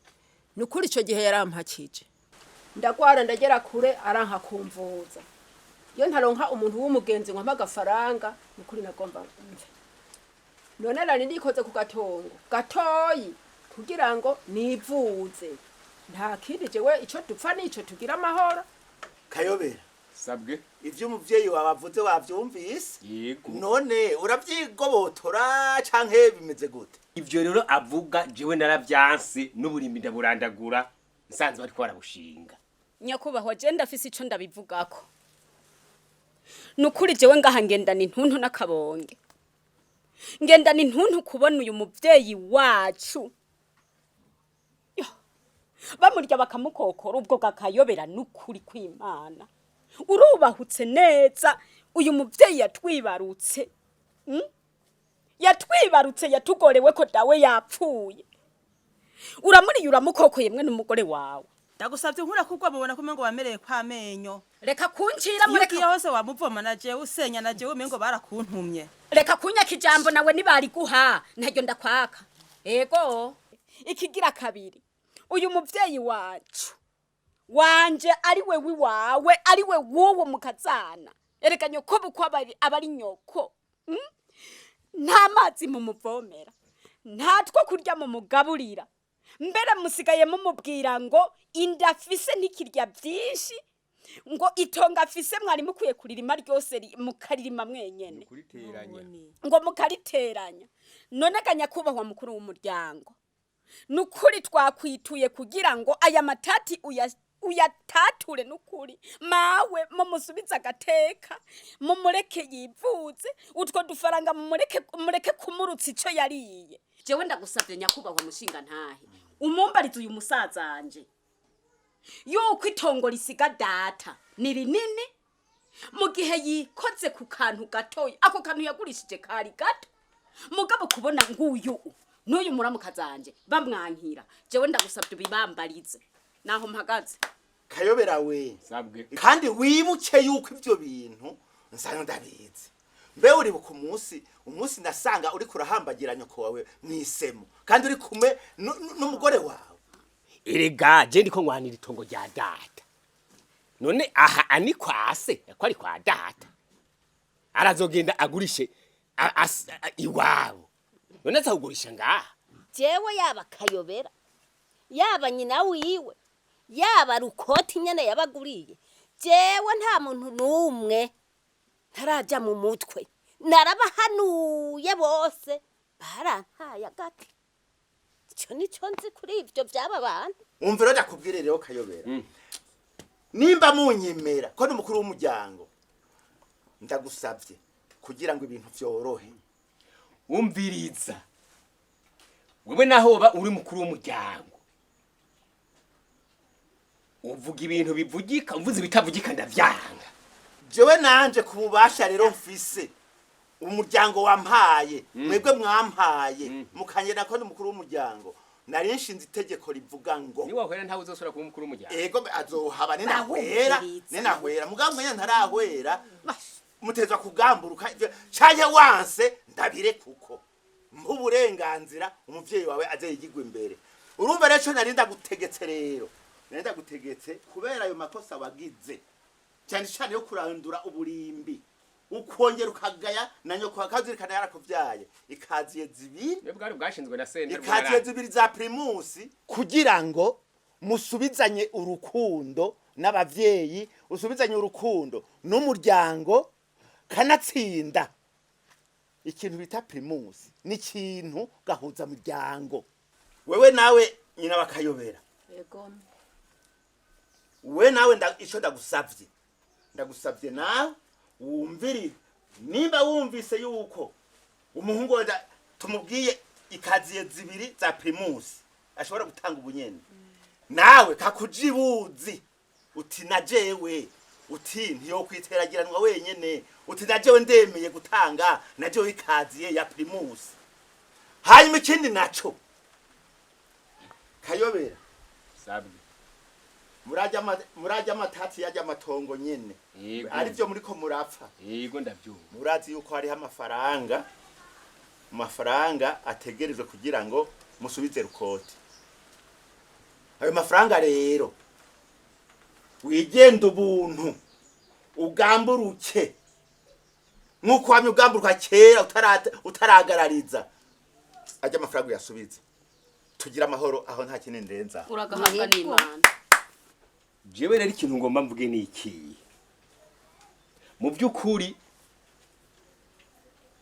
Nukuri ico gihe yarampakije, ndagwara ndagera kure, aranka kumvuza. Iyo ntaronka umuntu w'umugenzi ngo ampe agafaranga, nukuri nagomba mve. None nari nikoze ku gatongo gatoyi kugira ngo nivuze, nta kindi. Jewe ico dupfa nico, tugira amahoro. Kayobera. Sabwe. Ivyo umuvyeyi wawe avuze wavyumvise? Yego. None uravyigobotora canke bimeze gute? Ivyo rero avuga, jewe naravyanse, n'uburimbi ndaburandagura nsanzwe bariko barabushinga. Nyakubahwa, je ndafise ico ndabivugako. Nukuri jewe ngaha ngendana intuntu n'akabonge, ngendana intuntu kubona uyu muvyeyi wacu. Yo, bamurya bakamukokora ubwo gakayobera. Nukuri kw'Imana urubahutse neza. Uyu muvyeyi yatwibarutse, Yatwibarutse, yatugorewe ko dawe yapfuye, uramuriye, uramukokoye mwe n'umugore wawe. Ndagusabye nkura kugwa mubona ko umengo wamereye kwa menyo. Reka kuncira. Iyo Mureka. ugiye hose wamuvoma na jewe usenya na jewe umengo barakuntumye. Reka kunyaka ijambo nawe nibariguha ntaryo ndakwaka. Ego, ikigira kabiri, uyu muvyeyi wacu wanje ari we wiwawe, ari we w'uwo mukazana, ereka nyoko bukwe aba ari nyoko, Nta mazi mumuvomera, nta two kurya mumugaburira, mbere musigaye mumubwira ngo inda afise ntikirya byinshi, ngo itongo afise mwari mukwiye kuririma ryose, mukaririma mwenyene, ngo mukariteranya. None ga nyakubahwa mukuru w'umuryango, nukuri twakwituye kugira ngo aya matati uyatature. Nukuri mawe mumusubize agateka, mumureke yivuze, utwo dufaranga mumureke, mureke kumurutsa ico yariye. Jewe ndagusabye nyakubahwa mushinga ntahe, umumbarize uyu musazanje yuko itongo risiga data ni rinini, mu gihe yikoze ku kantu gatoya. Ako kantu yagurishije kari gato, mugabo kubona nguyu n'uyu muramukazanje bamwankira, jewe ndagusabye ubibambarize naho mpagaze. Kayobera we. Sabwe. Kandi wibuke yuko ivyo bintu nsanzwe ndabizi. Mbe uribuka umunsi nasanga uriko urahambagira nyoko wawe mwisemo, kandi uri kumwe n'umugore wawe? Erega je ndiko ngwanira itongo rya data. None aha ani kwase ko ari kwa data, arazogenda agurishe iwabo? None azakugurisha ngaha? Jewe yaba Kayobera, yaba nyina wiwe, yaba Rukoti nyene yabaguriye, jewe nta muntu n'umwe ntaraja mu mutwe. Narabahanuye bose, barantaye agati. Ico nico nzi kuri ivyo vy'aba bantu. Umva rero, ndakubwire rero Kayobera, nimba munyemera ko ni umukuru w'umuryango, ndagusabye kugira ngo ibintu vyorohe. Wumviriza wewe, naho woba uri mukuru w'umuryango, uvuga ibintu bivugika, uvuze ibitavugika ndavyanga. Jewe nanje ku bubasha rero mfise umuryango wampaye, mwebwe mwampaye mukanyera ko ni umukuru w'umuryango, nari nshinze itegeko rivuga ngo niwahwera ntawe uzosubira kuba umukuru w'umuryango. Ego, azohaba ninahwera. Bahumviriza. Ninahwera, mugabo mwanya ntarahwera mutezwa kugamburuka canke wanse ndabire, kuko mpa uburenganzira umuvyeyi wawe aze yigirwe imbere. Urumva rero, ico nari ndagutegetse rero, nari ndagutegetse kubera ayo makosa wagize, cyane cyane yo kurandura uburimbi, ukongera ukagaya na nyoko akazirikana yarakuvyaye, ikaziye zibiri. Niyo bwari bwashinzwe na sentare. Ikaziye zibiri za Primus kugira ngo musubizanye urukundo n'abavyeyi, usubizanye urukundo n'umuryango. Kanatsinda Ikintu bita Primus ni ikintu gahuza muryango. Wewe nawe nyina bakayobera. Yego. We nawe ico ndagusavye nawe wumvire, nimba wumvise yuko umuhungu wawe tumubwiye ikaziye zibiri za Primus ashobora gutanga ubunyene, nawe kakujibuzi uti na jewe, uti ntiyokwiteragiranwa wenyene, uti na jewe ndemeye gutanga na jewe ikaziye ya Primus. Hanyuma ikindi naco Kayobera, Sabwe. Murajya amatati yajya amatongo nyene Yego. arivyo muriko murapfa. Yego, ndavyumva. Murazi yuko hariho amafaranga ategerejwe kugira ngo musubize rukoti. Ayo mafaranga rero wigenda ubuntu ugamburuke nk'uko wamye ugamburuka kera utaragarariza ajya amafaranga uyasubize, tugira amahoro aho nta kindi ndenza. Uragahabwa n'Imana. Jewe rero ikintu ngomba mvuge ni iki: mu by'ukuri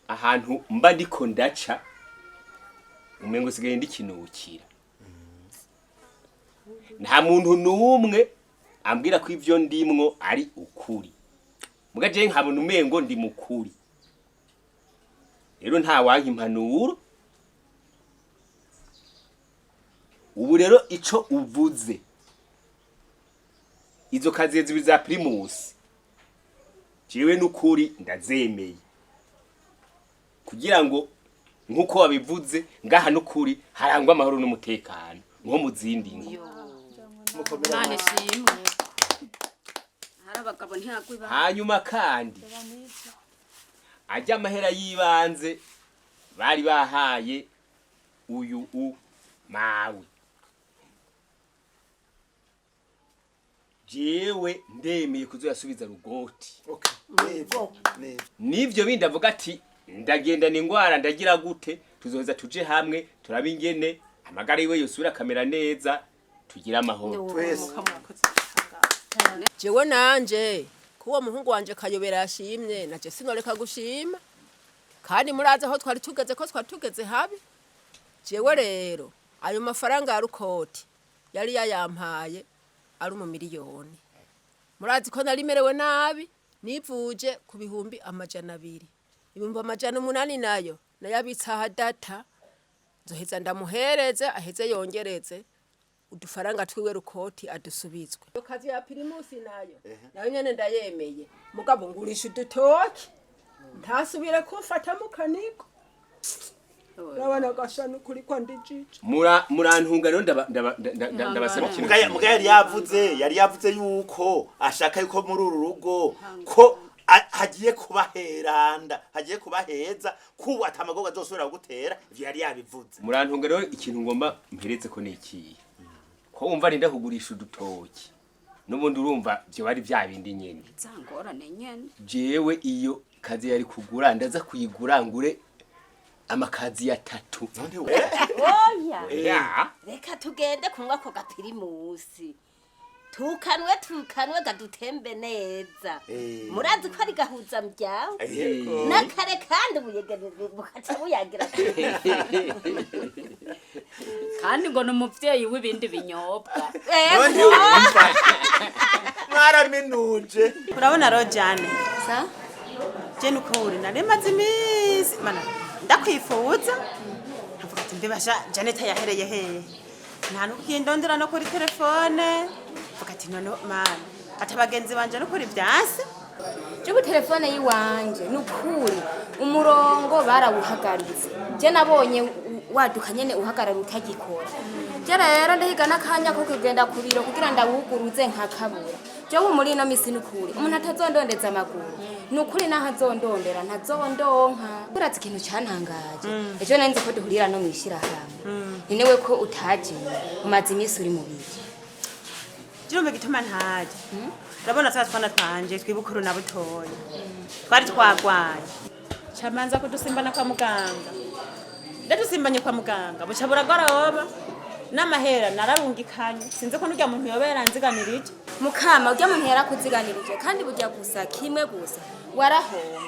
ahantu mba ndiko ndaca umengo sigaye ndikinukira, nta muntu n'umwe ambwira ko ivyo ndimwo ari ukuri, muga jewe nkabona umengo ndi mukuri. Rero nta wanka impanuro. Ubu rero ico uvuze, izo kaziye zibiri za Primus, jewe n'ukuri ndazemeye, kugira ngo nk'uko wabivuze ngaha n'ukuri harangwa amahoro n'umutekano nko mu zindi ngo. Imana ishimwe, hari abagabo ntihagwe. Hanyuma kandi ajya amahera y'ibanze bari bahaye uyu u mawe, jewe ndemeye kuzoyasubiza rugoti. Nivyo bindi avuga ati ndagendana ingwara ndagira gute, tuzoheza tuje hamwe turabe ingene amagara yiwe yosubira akamera neza, tugire amahoro. Twese. Jewe nanje kuwo muhungu wanje Kayobera yashimye, naje sinoreka gushima, kandi murazi aho twari tugeze, ko twari tugeze habi. Jewe rero ayo mafaranga ya rukoti yari yayampaye ari mu miliyoni. Murazi ko nari merewe nabi, nivuje ku 200,000, 800,000 nayo nayabitse aha data. Nzoheza ndamuhereze aheze yongereze udufaranga twiwe rukoti adusubizwe. Iyo kazi ya Primus nayo nyene ndayemeye, mugabo ngurisha udutoki ntasubire kumfata mu kaniko. Urabona gasa n'ukuri kwa ndijije. Murantunga rero ndabasaba ikintu Mugaya kimwe. Mugaya yari yavuze yuko ashaka yuko muri uru rugo ko hagiye kubaheranda, hagiye kubaheza, kubu atamagogo azosubira gutera. Ivyo yari yabivuze. Murantunga rero, ikintu ngomba mperetse ko ni ikihe: ko wumva ninda kugurisha udutoki, n'ubundi urumva vyo bari vya bindi nyene. Za ngorane nyene. Jewe iyo kazi yari kugura ndaza kuyigura ngure amakazi atatu. Oya. Ya. Reka tugende kunywa ako gaPrimus, tukanwe tukanwe gadutembe neza. Murazi ko ari gahuza muryango. Yego. N'akare kandi ubuyegere bukaca buyagira. Kandi ngo ni umuvyeyi w'ibindi binyobwa. None wumva mwaraminuje. Urabona rero Jane, je nukuri nari maze iminsi mana ndakwifuza, nkavuga ati mbebasha Janet yahereye hehe, nta nukindondera no kuri telefone. Mvuga ati none mana ati abagenzi banje nukuri vyanse. Jewe telefone yiwanje nukuri umurongo barawuhagaritse. Je nabonye waduka nyene uhagarara utagikora. Je rero ndahiga n'akanya ko kugenda ku biro kugira ndawuguruze nkakabura. Jewe muri ino misi nukuri umuntu atazondondeza amaguru, nukuri naho azondondera ntazondonka. Urazi ikintu cyantangaje? Ejo nari nzi ko duhurira no mw'ishirahamwe, ni newe ko utaje. Umaze iminsi uri mu biki? Jirumbe gituma ntaje, urabona twa twana twanje twibukuru na butoya twari twagwaye, camanza kudusimbana kwa muganga. Ndadusimbanye kwa muganga buca buragoroba, n'amahera nararungikanye, sinzi ko n'urya muntu yoba yaranziganirije. Mukama, urya muntu yarakuziganirije, kandi burya gusa kimwe gusa warahombye.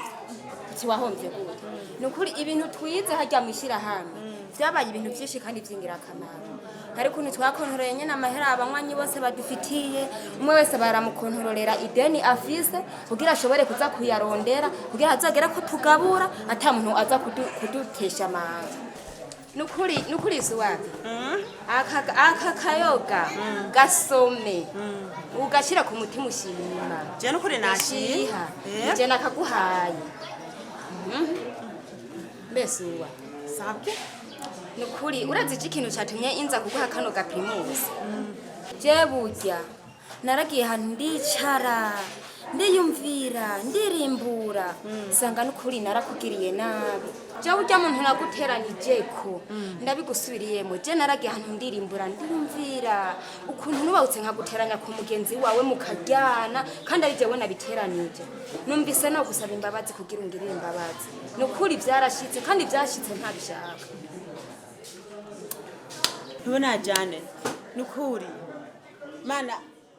Uti wahombye gute? Ni ukuri ibintu twize harya mu ishyirahamwe byabaye ibintu byinshi kandi by'ingirakamaro. Hari ukuntu twakontororeye nyine amahera abanywanyi bose badufitiye, umwe wese baramukontororera ideni afise kugira ashobore kuza kuyarondera, kugira azagere ko tugabura ata muntu aza kudutesha amanga. Nukuri nukuri suwapi aka kayoga gasome ugashyira ku mutima ushima. Je nukuri nashima. Gashiha. Je nakaguhaye. Mbese uwa sabwe? Nukuri urazi iki kintu cyatumye inza kuguha kano gaprimusi? Je burya naragiye ahantu ndicara, ndiyumvira, ndirimbura, nsanga nukuri narakugiriye nabi. Je burya muntu naguteranije ko ndabigusubiriyemo. Je naragiye ahantu ndirimbura, ndiyumvira ukuntu nubahutse nkaguteranya ku mugenzi wawe mukaryana, kandi ari jewe nabiteranije. Numvise no gusaba imbabazi kugira ungirire imbabazi. Nukuri byarashitse kandi byashitse ntabishaka. Ntubona jane, nukuri mana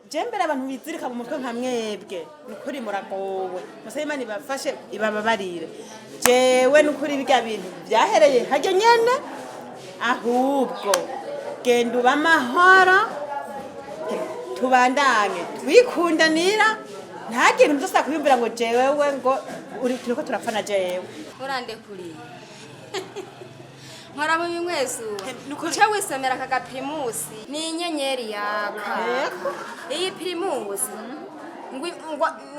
je mbere abantu bizirika mu mutwe nka mwebwe, nukuri muragowe. Musabe Imana ibafashe ibababarire. Jewe nukuri birya bintu byahereye harya nyene, ahubwo genda ube amahoro, tubandanye twikundanira, nta kintu muzosaba kwiyumvira ngo jewewe ngo uri turiko turapfana jewe. Urandekuriye nkora mu bimwesu uce wisomera aka gapirimusi ni inyenyeri yaka. Iyi pirimusi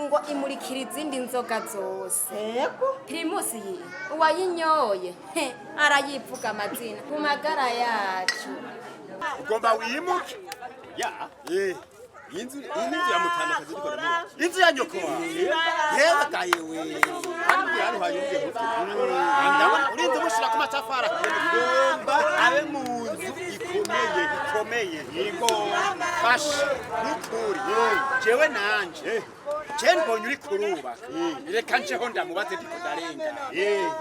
ngo imurikira izindi nzoga zose. Pirimusi iyi uwayinyoye he, arayivuga amazina ku magara yacu. Ugomba wimuke ya inzu inzu ya mutamakazi ndiko ndamubona. Inzu ya nyoko wawe yewe gayewe. Kandi hano hanyuze. Ndabona urinze umushira ku matafari. Ugomba abe mu nzu ikomeye ikomeye. Yego fasha nukuri jewe nanje je mbonye uri kurubaka, reka njeho ndamubaze ndiko ndarenga.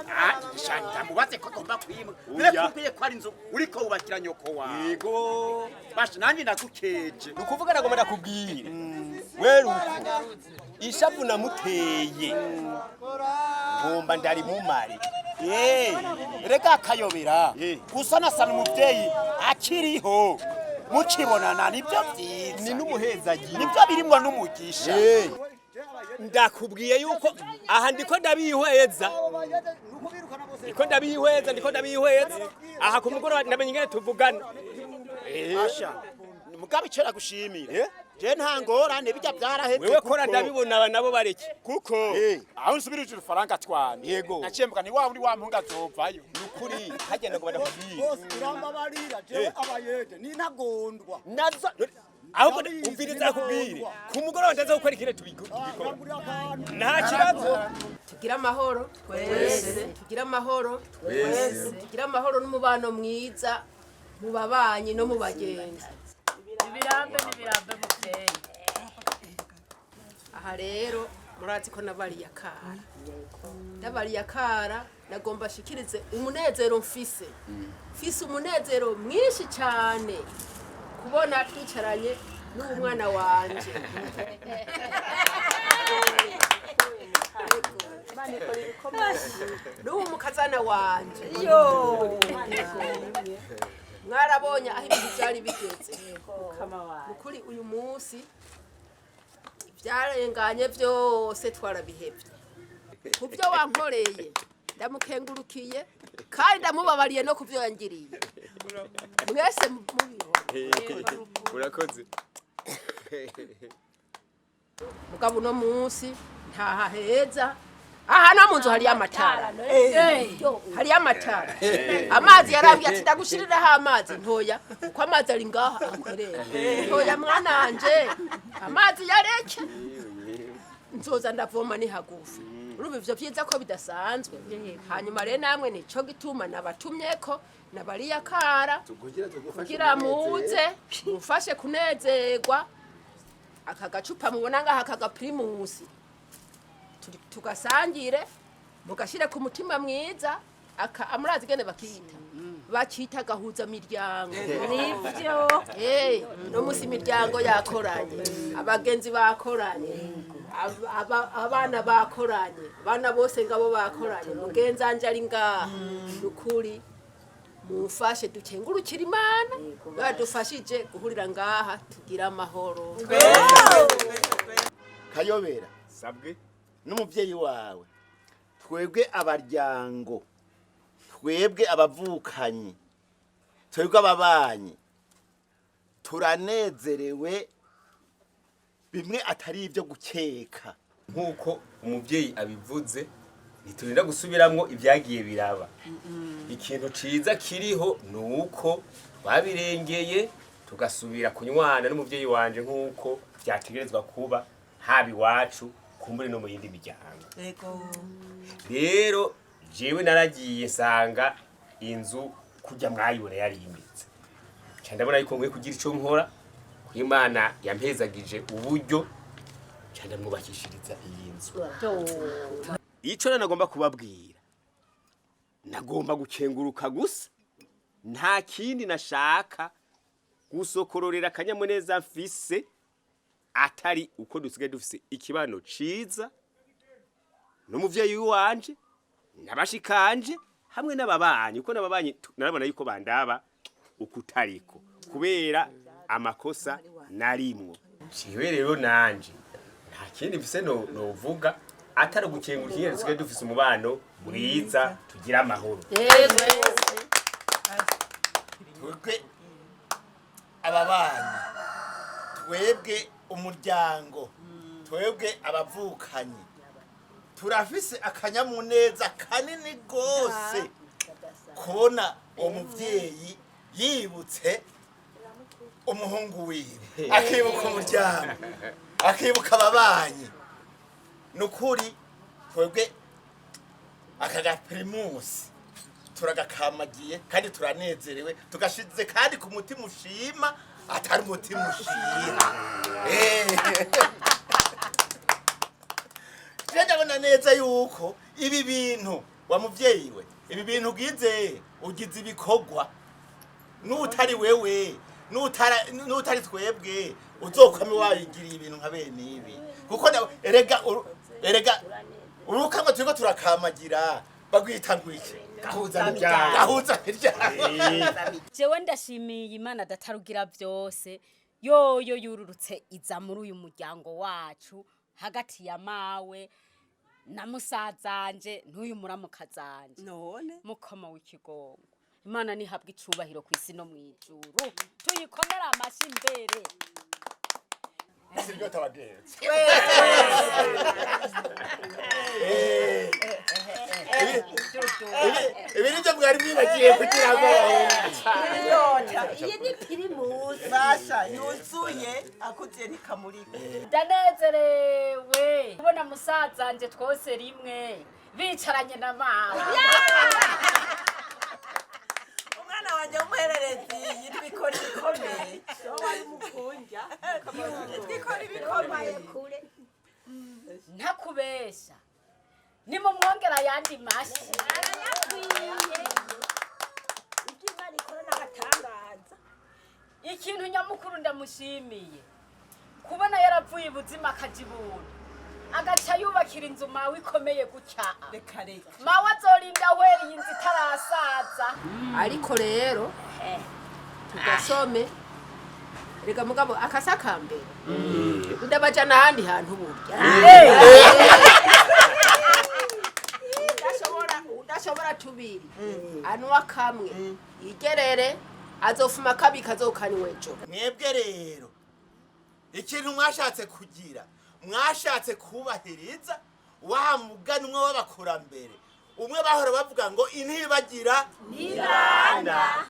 Ah, sha ndamubaze ko agomba kwimuka. Nirakubwiye ko ari inzu uriko wubakira nyoko wawe. Yego basha nanje ndagukeje. Ni ukuvuga nagomba ndakubwire weruko ishavu namuteye ngomba ndari mumare. Reka akayobera gusa nasana umuvyeyi akiriho mukibonana nibyo vyiza. Ni n'umuhezagiro. Nibyo birimwo n'umugisha. Ndakubwiye yuko aha ndiko ndabihweza, ndiko ndabihweza, ndiko ndabihweza aha ku mugoroba ndamenye ingene tuvugana. Asha mugabo ico nagushimira je nta ngorane bijya byaraheze. Wewe kora ndabibona aba nabo bareke. Kuko aho nsubirije urufaranga twane Yego. naciye mvuga ni wa uri wa mpunga azovayo. Nukuri hagenda ngo ndakubwire. Bose urambabarira jewe abayede ninagondwa. Nazo ahubwo umviriza akubwire ku mugoroba ndaza gukora ikindi tubikora nta kibazo. Tugire amahoro twese, tugire amahoro twese, tugire amahoro n'umubano mwiza mu babanyi no mu bagenzi. Ibirambe n'ibirambe muvyeyi. Aha rero murazi ko nabariye akara, ndabariye akara nagomba ashikirize umunezero mfise. Mfise umunezero mwinshi cyane kubona twicaranye n'uwo mwana wanje. N'uwo mukazana wanje. Mwarabonye aho ibintu byari bigeze. Mukuri uyu munsi ibyarenganye byose twarabihebye. Ku byo wankoreye ndamukengurukiye kandi ndamubabariye no ku byo yangiriye. Mwese mubibona. Urakoze. Mugabo uno munsi ntaha heza. Aha no mu nzu hariyo amatara, hariyo amatara. Amazi yarambwiye ati ndagushiriraho amazi ntoya kuko amazi ari ngaha akorera ntoya. Mwananje amazi yareke nzoza ndavoma ni hagufi. Urumva ivyo vyiza ko bidasanzwe. Hanyuma rero namwe nico gituma nabatumyeko nabariye akara kugira muze mufashe kunezerwa. Aka gacupa mubona ngaha aka gapirimusi tugasangire mugashire ku mutima mwiza. Aka amurazi gene bakita bakita gahuza miryango. Nivyo. No musi imiryango yakoranye, abagenzi bakoranye. Abana bakoranye, abana bose ngabo bakoranye, mugenzanje ari ngaha, nukuri mumfashe dukengurukire Imana yadufashije guhurira ngaha tugira amahoro. Kayobera, sabwe, n'umuvyeyi wawe, twebwe abaryango, twebwe abavukanyi, twebwe ababanyi, turanezerewe bimwe atari ibyo gukeka. Nk'uko umubyeyi abivuze, ntiturinda gusubiramwo ibyagiye biraba. Ikintu ciza kiriho ni uko twabirengeye, tugasubira kunywana n'umuvyeyi wanje nk'uko vyategerezwa kuba, haba iwacu kumbure no mu yindi miryango. Rero jewe naragiye nsanga inzu kurya mwayibona yari imeze, nca ndabona yuko nkwiye kugira ico nkora kuko Imana yampezagije uburyo, nca ndamwubakishiriza iyi nzu. Ico rero nagomba kubabwira, nagomba gukenguruka gusa, nta kindi nashaka gusokororera akanyamuneza mfise atari uko dusigaye dufise ikibano ciza n'umuvyeyi wanje n'abashikanje hamwe n'ababanyi, kuko n'ababanyi narabona yuko bandaba ukutariko kubera amakosa narimwo. Jewe rero nanje nta kindi mfise novuga atari ugukengurukira ingene dusigaye dufise umubano mwiza, tugira amahoro. Twebwe ababanyi, twebwe umuryango, twebwe abavukanyi, turafise akanyamuneza kanini gose kubona uwo muvyeyi yibutse umuhungu wiwe, akibuka umuryango, akibuka ababanyi. Ni ukuri twebwe aka gapirimusi turagakamagiye kandi turanezerewe, tugashize kandi ku mutima ushima atari umutima ushiha. Je ndabona neza yuko ibi bintu wa muvyeyi we, ibi bintu ugize, ugize ibikorwa n'utari wewe, n'utari twebwe uzokwame wayigiriye ibintu nka bene ibi, kuko erega urukamwe turiko turakamagira bagwita ngwiki? Gahuza miryango. Gahuza miryango. Jewe ndashimiye Imana datarugira byose, yoyo yururutse iza muri uyu muryango wacu hagati ya mawe na musazanje n'uyu muramukazanje none mukoma w'ikigongo. Imana nihabwa icubahiro ku isi no mw'ijuru, tuyikomere amashi imbere. Siryo tabagenzi. Ibi nibyo mwari mwibagiye kugira ngo Iyi ni pirimusi basha yuzuye akuziye ntikamurika. Ndanezerewe kubona musazanje twose rimwe bicaranye na mawe. Umwana wanje w'umuhererezi yitwa ikora ibikomeye, yitwa ikora ibikomeye. Ntakubesha, nimumwongera ayandi mashi. Ibyo Imana ikora n'agatangaza. Ikintu nyamukuru ndamushimiye kubona yaravuye ibuzima akaja ibuntu, agaca yubakira inzu mawe ikomeye gutya. Reka reka. Mawe azorinda ahwera iyi nzu itarasaza. Ariko rero tugasome rega mugabo akasa ka mbere ndabajana ahandi hantu burya udashobora tubiri anwa kamwe igerere azofuma kabi kazokanywa ejo. Mwebwe rero ikintu mwashatse kugira, mwashatse kubahiriza wa mugani umwe w'abakurambere, umwe bahora bavuga ngo intibagira Ntiranda.